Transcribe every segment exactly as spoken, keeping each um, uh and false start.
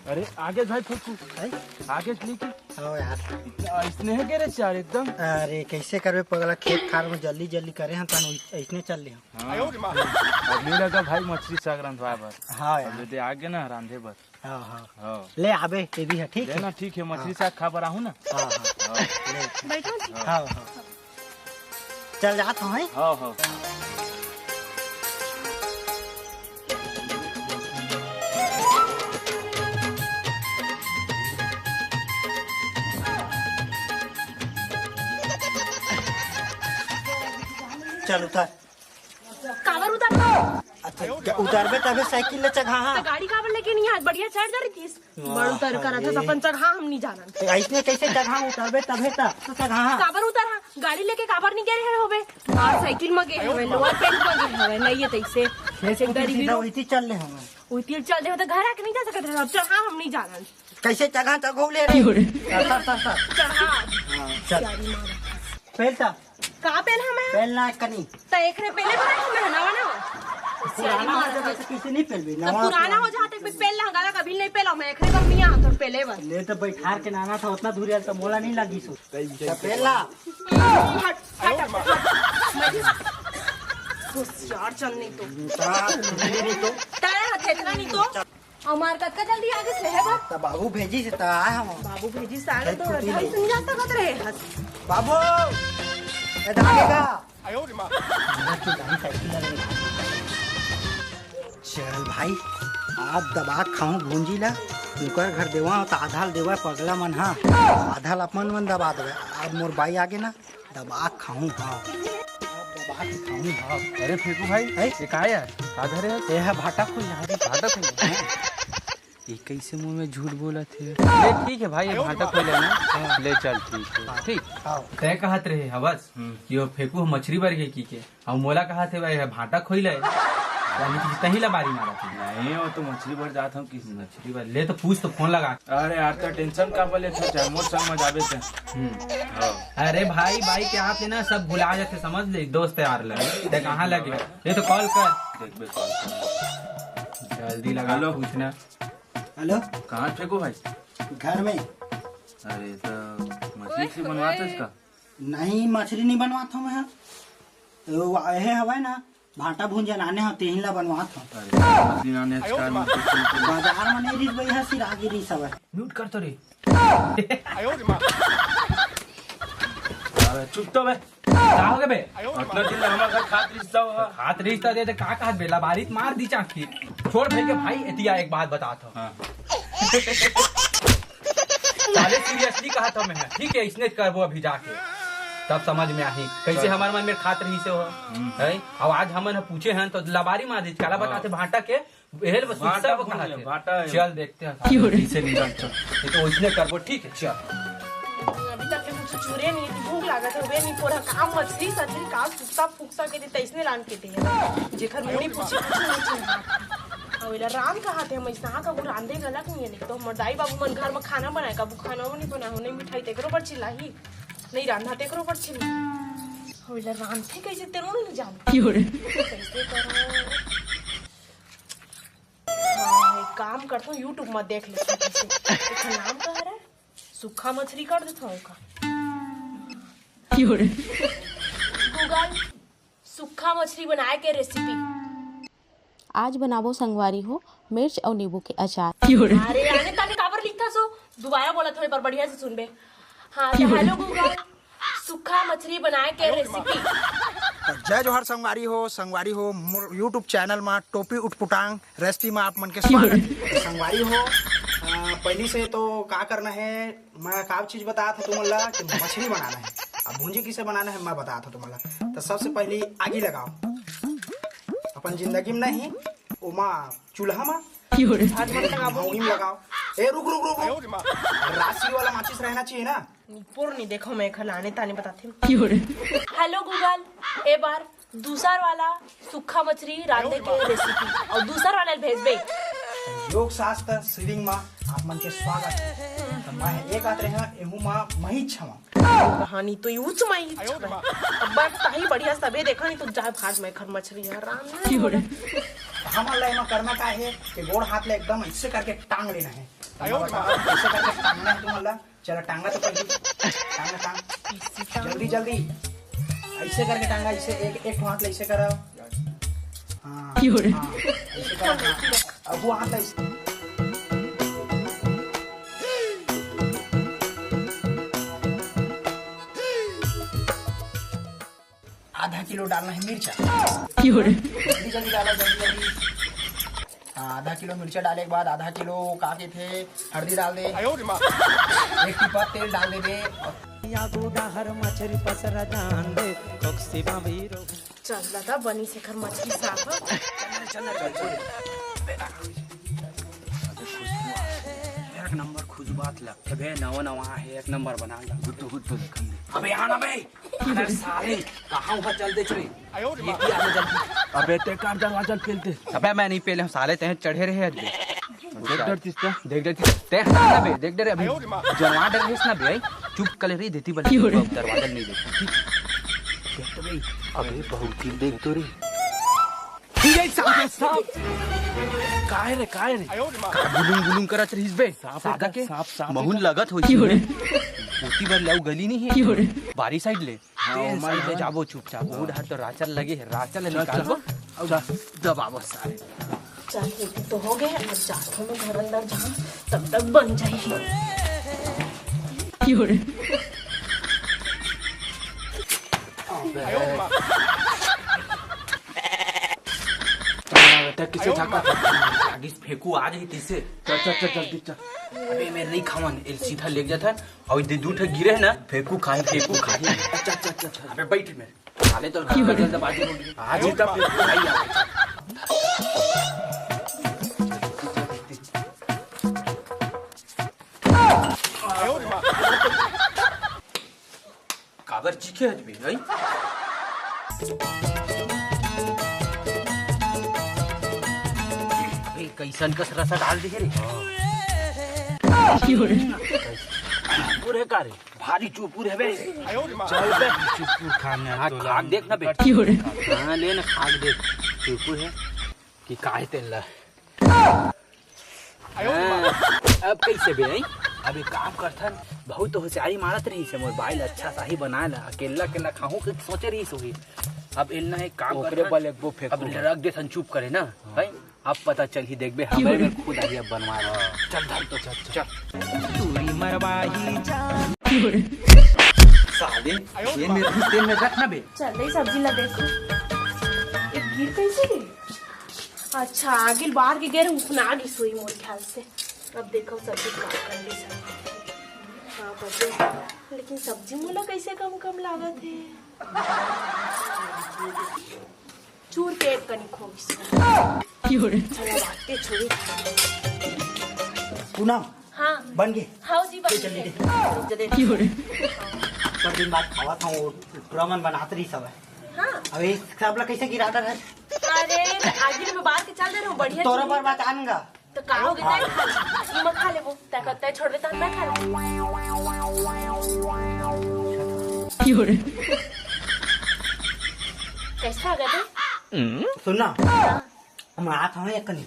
अरे आगे भाई, फुफू। भाई? आगे लेके। हाँ यार। इसने है क्या रे चार एकदम? अरे कैसे करबे पगला, खेत खार में जल्दी जल्दी करे हम, तन ऐसने चल ले हम। हाँ। अब नहीं लगा भाई मछली साग रंधवा बर। हाँ यार। अब दे आगे ना रांधे बर। हाँ, हाँ। हाँ। ले आबे, ये भी है, ठीक है? ना, ठीक है, मछली हाँ। साग खा बर आहूँ ना। हाँ, हाँ। हाँ। ले। बैठो। हाँ, हाँ। चल जात हूँ, हैं? हाँ, हाँ। चल उतर। काबर उतरना? अच्छा, ग-, उतरबे तभे साइकिल ले चघाहा। तो गाड़ी काबर लेके नहीं आज? बढ़िया चढ़ जा रही थी। वाह, बड़ उतर कर अरे। तो अपन चघा हम नहीं जानन। तो ऐसने कैसे चघा उतरबे तभे त-, तो चघाहा। काबर उतर हाँ? गाड़ी लेके काबर नहीं गे रहे होबे? और साइकिल में गे हवे, लोअर पैंट में गे हवे, नहीं ये तैसे। ऐसे गरीबी सीधा लोग। वही चल ले हमें। वही चल दे हो तो घर आके नहीं जा सकते, अब चढ़ा हम नहीं जानन। कैसे चघा चघो ले रे? Sir, sir, sir. चढ़ा। हाँ, चल। प्यारी माँ। पहल सा। का पेल हमें? पेल ना कनी। त एकरे पेले बड़ा है, मैं नवा ना हो। पुराना हो जाता तो किसी नहीं पेल भी, तो नवा पुराना हो जाते, फिर पेल ना गाला कभी नहीं पेला, मैं एकरे कम नहीं आता, पेले बस। ले तो बैठार के नाना था, उतना दूर यार तो मोला नहीं लगी सो। तो पेल ना। हट, हट, हट, हट। मैं भी होशियार चल नहीं तो। ता, नहीं तो। तारा हाथ इतना नहीं तो। हमार कतका जल्दी आगे से है बा? त बाबू भेजी से त आए हम। बाबू भेजी से आगे तो खेत छुट्टी ढाई ले। सुन जाता कत रहे हस। बाबू, ए दागे का? चल भाई, आज दबा खाऊं भूंजी ला। उनकर घर देवा त आधा ल देवा पगला मन हा, आधा ल अपन मन दबा देवे। अब मोर बाई आगे ना, दबा खाऊं, हाँ। अब दबा के खाऊं, हाँ। अरे फेंकू भाई, हैं? ये का यार? का धरे है? ये है भाटा खोल यार। भाटा खोल? हाँ। ये कैसे मुंह में झूठ बोला थे? ले ठीक है भाई, ये भाटा खोल है ना? हाँ। ले चल ठीक है। हाँ। ठीक। हाँ। तय कहत रहे हवस, हम्म। यो फेंकू हम मछली बर के की के। अउ मोला कहा थे भाई, भाटा खोई ले। यानी कि तही ला बारी मारा थे। नहीं, वो तो मछली बर जात हूँ कि मछली बर। ले तो पूछ तो फोन लगा। अरे यार, तो टेंशन का बोले थे, चाहे मोर संग में जाबे थे। हम्म। हाँ। अरे भाई, भाई के हाथ ले ना सब भुला जाते, समझ ले, दोस्त यार ले। ते कहाँ लगे? ये तो कॉल कर। देख बे, कॉल कर। जल्दी लगा, हेलो। पूछना। हेलो। कहाँ फेंको भाई? घर में। अरे तो मछली से बनवाते इसका? नहीं, मछली नहीं बनवात हूँ मैं। तो वो हे हवय ना, भांटा भूंजा नाने हो, तेहिन ला बनवात हो। अरे, मछली नाने आजकल में तो बाजार में नहीं रिस भैया, सिरा गिरी सब है। म्यूट कर तो रे। अबे, चुप तो बे। का हो गए बे? अतना दिन ले हमार घर खात रिस जाओ हा। खात रिस तो दे दे, का कहत बे? लबारी त मार दी चाकी। छोड़ भाई के भाई, एतिया एक बात बता था। हाँ। साले सीरियसली कहा था मैं, ठीक है, इसने करबो अभी जाके, तब समझ में आही कैसे चल। हमारे मन में खात रही से हो। हम्म। है? अब आज हमन ह पूछे हैं तो लबारी मार दी, काला हाँ। बताते भांटा के, एहल बस भांटा सब भूल कहा गया, थे। भांटा है। चल देखते हैं साले कैसे निकल चल। ये तो इसने करबो, ठीक है, चल। अभी तक ले कुछ चूरे नहीं, भूख लागत है, वे नहीं पोरा काम मछली सचिन का सुस्ता फुकसा के दे तैसने लान के दे। जेकर मुड़ी पूछी पूछी नहीं चिन्हा। अवेला राम कहा थे, हम ऐसा कबू रांधे गलत नहीं है, नहीं तो हमर दाई बाबू मन घर में खाना बनाए, कबू खाना वो नहीं बना हो, नहीं मिठाई तेकरो पर चिल्लाही, नहीं रांधा तेकरो पर चिल्ला। अवेला रांधे कैसे तेरो नहीं जान। क्यों रे? कैसे करो? हाँ, एक काम करता हूँ, YouTube में देख लेता हूँ कैसे। इसका नाम का है? सूखा मछली कर देता हूँ का। क्यों रे? Google, सूखा मछली बनाए के रेसिपी। आज बनाबो संगवारी हो मिर्च अउ नींबू के अचार। अरे आने ताने काबर लिखता सो? दोबारा बोला थोड़े पर बढ़िया से सुनबे। हाँ, तो हेलो Google, सूखा मछली बनाए के रेसिपी। तो जय जोहार संगवारी हो, संगवारी हो मोर YouTube चैनल मा टोपी उठपुटांग रेसिपी मा आप मन के स्वागत है। संगवारी हो, अ, पहली से तो का करना है, मैं का चीज बता था तुमन ला कि मछली बनाना है। अब भूंजी किसे बनाना है, मैं बता था तुमन ला। तो सबसे पहली आगी लगाओ। अपन जिंदगी में नहीं, ओमा चूल्हा मा। आज मत लगाबो। भौंगी में लगाओ। ए, रुक, रुक, रुक, रुक। राशि वाला माचिस रहना चाहिए ना। निपोर नहीं देखो, मैं एखर लाने ताने बताथे। हेलो Google, ए बार दूसर वाला सूखा मछली रांधे के रेसिपी और दूसर वाला भेजबे। योग शास्त्र सीलिंग मा आप मन के स्वागत है। तो मैं एक आत रहे एहू मा मही छवा। कहानी तो यूच मही छवा। अब बस ताही बढ़िया सबे देखा नहीं तो जाए भाग में एखर मछली है राम। हमन ला एमा करना का हे कि गोड़ हाथ ला एकदम ऐसे करके टांग लेना हे। तो मैं बताता हूँ, ऐसे करके टांगना हे तुमन ला। चला, टांगा तो पहले, टांगा, टांग। जल्दी, जल्दी। ऐसे करके टांगा, ऐसे एक, एक हाथ ले ऐसे करा। हाँ, हाँ, ऐसे करा, हाँ। अब वो हाथ ले ऐसे। आधा किलो डालना है मिर्चा। जल्दी, जल्दी डाला, जल्दी, जल्दी। हाँ, आधा किलो मिर्चा डाले के बाद आधा किलो का कहिथे, हल्दी डाल दे। एक टिपा तेल डाल दे बे। या बूढ़ा हर मछरी पसरा जान दे, खोक्सी बाबी रो। चल दादा, बनी शेखर मछली साफ ह। चल, चल, चल, चल। एक नंबर खुशबू आत लगथे बे, नवा नवा हे, एक नंबर बना ला। गुत्तो गुत्तो देखन दे। अबे आना बे। अबे साले, कहाँ हुआ चल दे चुई? ये क्या है जल्दी? अबे ते कार दरवाजा पेल दे। अबे मैं नहीं पेले हूँ साले, ते चढ़े रहे आज बे। देख डर चिस्ता। देख डर चिस्ता। ते हटा ना बे, देख डर अभी। जनवा डर हिस ना बे, आई। चुप कले रही देती बले। दरवाजा नहीं देखती, ठीक? देख तो बे। अबे बहुत ही देख तो रे। ये सांप, सांप। काय रे, काय रे? का गुलुम गुलुम करत रहिस बे? सांप सादा हे, के? सांप, सांप महून हे। लगत होई। ओती बर ले अउ गली नहीं है। बारी साइड ले। हाँ, तेन ओमा साइड ले जाबो चुपचाप। वो डहर तो राचल लगे है, राचल ले निकालबो। चल। अउ दबाबो सारे। चल, ये तो हो गए। अब जाथो मैं घर अंदर जहाँ, तब तक बन जाही। बेटा, किसे झाका? आगिस फेंकू आ जाही तिसे। चल, चल, चल, जल्दी चल। अबे, मैं नहीं खावन, एल सीधा लेके जाथन। अउ दे दू ठे गिरे है ना, फेंकू खाही, फेंकू खाही। चल, चल, चल, चल। अबे, बैठ में। साले तो घर का जल्दबाजी हो गई। आज ही तब फेंकू खाही। काबर चीखे आज भी, नहीं? अबे, कैसन कस रसा डाल दिए रे। पूरे का रे, भारी चुपुर है बे। चल बे, चुपुर खाने हाँ, तोला। खा देख ना बे। हाँ, ले ना, खा देख। चुपुर है कि काहे तेन ला। हाँ, अब कैसे बे, हैं? अब एक काम करथन, बहुत तो होशियारी मारत रहिस हे मोर बाई ला, अच्छा साही बना ला, अकेला अकेला खाहूं के सोचे रहिस होही। अब एलना एक काम ओकरे करथन, बल एक गो फेंकू अब बे। रख देथन चुप करे ना, हाँ। हैं? अब पता चलही, देखबे, हमारे में खुद आही अब बनवा ला। चल धर तो, चल, चल। चूरी मरवाही जा। साले, ये मेरे तेल में रख ना बे। चल, ये सब्जी ला देख। एक गिर कैसे गई? अच्छा, आगिल बार के गैर उफना गिस होही मोर ख्याल से। अब देखो सब्जी का कंडीशन। हाँ, बचे। लेकिन सब्जी मोला कैसे कम कम लागत हे? चूर के एक कनिक हो गिस। चला बाटे छुरी। पूनम, हाँ। बन गे। हाँ जी, बन ले चल, गे। ले चल। रुक जा, दे। पर दिन बाद खावा था, वो टुरा मन बनात रहिस हवय। हाँ। अब ये सब ला कैसे गिरा डर है? अरे, आगिल में बार के चल दे रहे हो, बढ़िया तोरा चीज। पर बात आनगा। तो का हो गया, तय खा ले। ये मत खा ले वो, तय कर, तय छोड़ दे, तो मैं खा लूँ। कैसा आ गया तू? सुन ना, हाँ। हम आत हन एक कनी।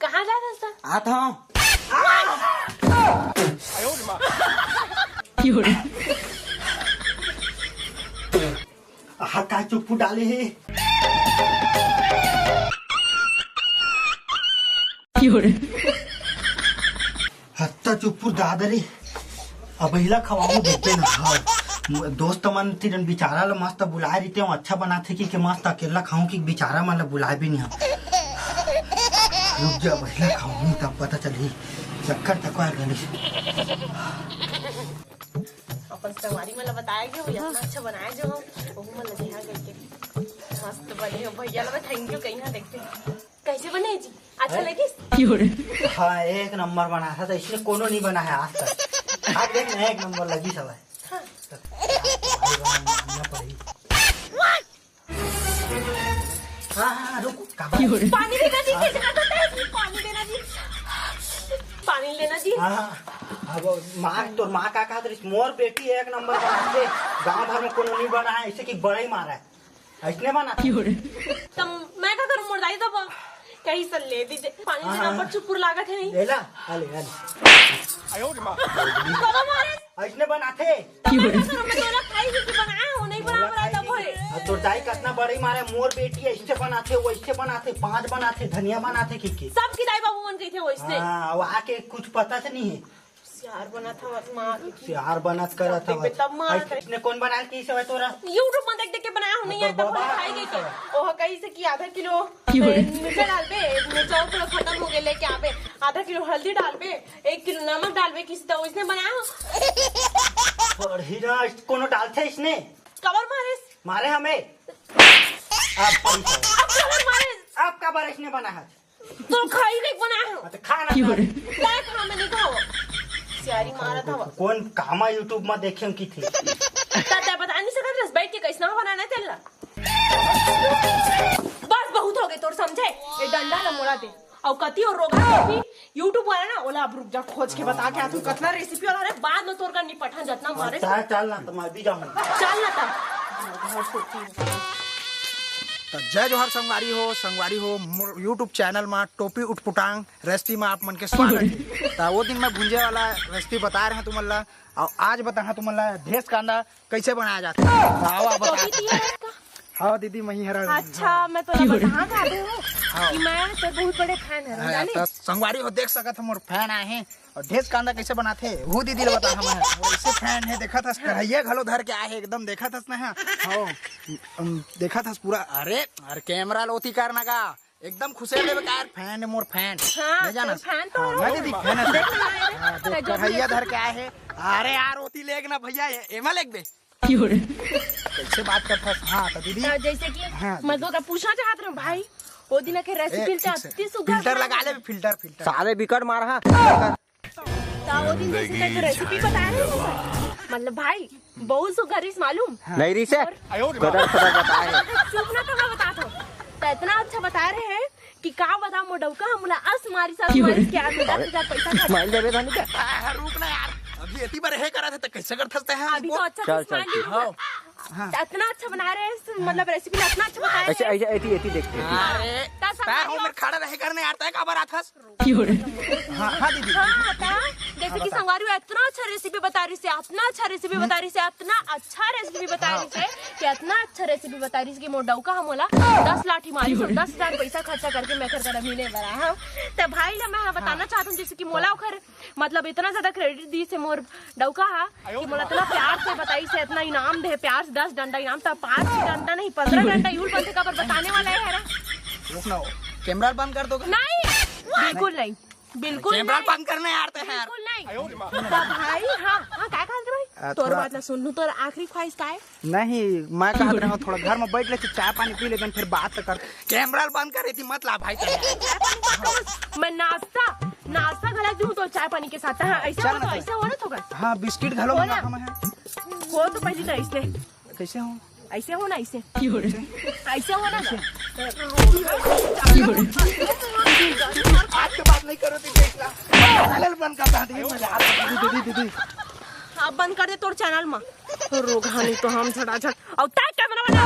कहाँ जा रहा था? आत हन। आहा, का चुप्पू डाले हे? हत्ता चुप्पू दादा रे। अब इला खवाहूं देते ना। हाँ। दोस्त मन तीरन बिचारा ला मस्त बुलाए रहिते, अच्छा बनाथे कि, कि मस्त अकेला खाऊं कि बिचारा मन ला बुलाए भी नहीं। रुक जा, अब इला खवाहूं तब पता चलही। चक्कर तक आ गए। अपन संगवारी मन ला बताए गे, भैया इतना अच्छा बनाए जो हम, ओहू मन ला दिहा करके। मस्त बने हो भैया ला, थैंक यू कहीं। हाँ, देखते हैं कैसे बने जी, अच्छा लगिस? हाँ, एक नंबर बना था, तो इसने कोनो नहीं बना है आज तक। आज देख ना, एक नंबर लगी सब है। हाँ। हाँ, हाँ, रुक, का बात? पानी देना जी, कैसे करता है? पानी देना जी, पानी लेना जी। हाँ, हाँ। अब माँ, तोर माँ का कहत रहिस, मोर बेटी एक नंबर बनाथे, गांव भर में कोनो नहीं बना है, ऐसे कि बड़ा ही मारा है, ऐसने बना। तब मैं का करूँ? कहीं से ले दीजिए। पानी हाँ, देना हाँ। पर चुपुर लागत है नहीं। ले ला, आ ले, आ ले। कब मारे? अइसने बनाथे। तब मैं क्या करूँ? मैं तोला खाई क्योंकि बनाया हूँ, नहीं बना, बना तब होए। अब तोर दाई कतना बड़े मारे, मोर बेटी अइसने बनाथे, वइसने बनाथे, पाँच बनाथे, धनिया बनाथे, की, की। सब की दाई बाबू मन कहिथे वइसने। हाँ, अब आके कुछ पता से नहीं है। सियार बनत हवस माँ। सियार बनत करत देख हवस। तब माँ अइसने कौन बनाल की से तोरा? YouTube में देख देख के बनाया हूँ, नहीं तोर आया तब बाबा खाई गई तो। ओह कही से कि आधा किलो मिर्चा डालबे, मिर्चा पूरा खत्म हो गए, लेके आबे। आधा किलो हल्दी डालबे, एक किलो नमक डालबे, किसी तो इसने बनाया हो। और हीरा कोनो डालथे इसने? कबर मारे? मारे हमें। आप कौन खाओ? अब कबर मारे? आप का बार इसने बना है? तो खाई नहीं बनाया हो। अच्छा, खा ना। क्यों रे? क्या खा, मैं नहीं खाओ। सियारी मारा था वो। कौन कामा YouTube में देखे हम की थी? ता, ता बता नहीं सकत रस बैठ के कैसना बनाना है तेला। बस बहुत हो गए तोर समझे। ये डंडा ना मोड़ा दे। और कती और रोगा तो भी YouTube वाला ना, ओला अब रुक जा, खोज के बता के आ तू कतना रेसिपी वाला रे, बाद में तोर का नहीं पठान जतना मारे। चल, चल ना, तो मैं भी जाऊँ। चल ना ता। त जय जोहार संगवारी हो, संगवारी हो, मोर YouTube चैनल मा टोपी उटपुटांग रेसिपी मा आप मन के स्वागत है। त वो दिन मैं भुंजे वाला रेसिपी बता रहे हैं तुमन ला, और आज बताहा तुमन ला ढेस कांदा कैसे बनाया जाता है। आवा बता। टोपी दिया है इसका? हाँ दीदी, मैं ही हरा। अच्छा, मैं तो बता था हाँ। कि मैं तो बहुत बड़े फैन है, हाँ, जाने? त संगवारी हो देख सकत हो मोर फैन आए हैं। और ढेस कांदा कैसे बनाथे वो दीदी ले बता हम। और ऐसे फैन है, देखत हस कढ़ैया घलो धर के आए है, एकदम देखत हस ना। हाँ, अम, देखत हस पूरा। अरे, अरे कैमरा लोती कर ना का, एकदम खुशे देवे का यार, फैन है मोर फैन। हाँ, नहीं जाना तो फैन तो हाँ, है। नहीं दीदी, फैन है। देख ना यार, हाँ, देख, कढ़ैया धर के आए है। अरे यार, ओती लेग ना भैया, ए-, एमा लेग बे। कैसे बात करत हस? हाँ, तो दीदी। तो जैसे कि हाँ, मैं दीदी। तो का पूछना चाहत रहूँ भाई, वो दिन के ए, रेसिपी ठीक से। अति सुग्घर फिल्टर बनाए लगा ले, फिल्टर, फिल्टर। साले बिकट मार, हाँ। ता वो दिन जैसे तेरे को रेसिपी बताए रहे हैं, मतलब भाई, बहुत सुग्घर रिस मालूम। नहीं रिस है। और कदर कदर बताए हैं। चुप ना, तो मैं बता दो। तो इतना अच्छा बता रहे हैं कि का बता मोर डौका, हम ला अस मारी साथ मारी के आदमी दस हजार पैसा खा स्माइल देवे धनी के। आ, रुक ना यार, अभी एती बार हे करा था तो कैसे कर थसते हैं अभी तो हमको? अच्छा चल, से चल, smile चल। हाँ। हाँ। इतना अच्छा बना रहे हैं, मतलब रेसिपी इतना अच्छा बता रहे ऐसे, हैं। ऐसे, ऐसे, ऐसे देखते हैं। अरे, ता तार संगवारी उमर खड़ा रहे करने यार, तय काबर आथस? हाँ, हाँ, दीदी। हाँ, ता, जैसे हाँ, कि बता। संगवारी हो, इतना अच्छा रेसिपी बता रही से, इतना अच्छा रेसिपी हम्म। बता रही से, इतना अच्छा रेसिपी बता हाँ। रही से कि इतना अच्छा रेसिपी बता रही से कि मोर डौका हम ओला दस लाठी मारी, तो दस हजार पैसा खर्चा करके मैं एकर करा मिले बर आए हूँ। तो भाई ला मैं बताना हाँ। चाहत हूँ, जैसे कि मोला हाँ। ओखर, मतलब, इतना ज्यादा क्रेडिट दी से मोर डौका हा कि मोला इतना प्यार से बताई से, इतना इनाम दे, प्यार से दस डंडा इनाम, तब पाँच डंडा नहीं, पन्द्रह डंडा यूल बनते काबर बताने वाला है यार। रुक ना, कैमरा बंद कर दो। नहीं, बिल्कुल नहीं, बिल्कुल कैमरा नहीं। बंद करना यार, तो यार। बिल्कुल नहीं। तो भाई, हाँ, हाँ, क्या कहा भाई? आ, तोर थोड़ा बात ला सुन लूं, तोर आखिरी ख्वाहिश का है? नहीं, मैं कहत रहा हूँ, थोड़ा घर में बैठ ले, चाय पानी पी ले, फिर बात कर। कैमरा बंद कर, इतनी मत ला भाई। चाय पानी मत कर। मैं नाश्ता, नाश्ता घला दूँ तो चाय पानी के साथ। हाँ, ऐसे चल हो ना तो, भाई। ऐसे हो ना तो कर। हाँ, बिस्किट घलो हो मंगा ना। हम हैं। हो तो पहली तो ऐसे। कैसे हो? ऐसे हो ना, ऐसे। ऐसे हो ना। आज के बाद नहीं करो, दीदी, इतना। चैनल बंद कर दा, दीदी, मजा आ रहा है, दीदी, दीदी, दीदी। अब बंद कर दे तोर चैनल में। रोगहानी तो हम झटाझट। और तय कैमरा वाला।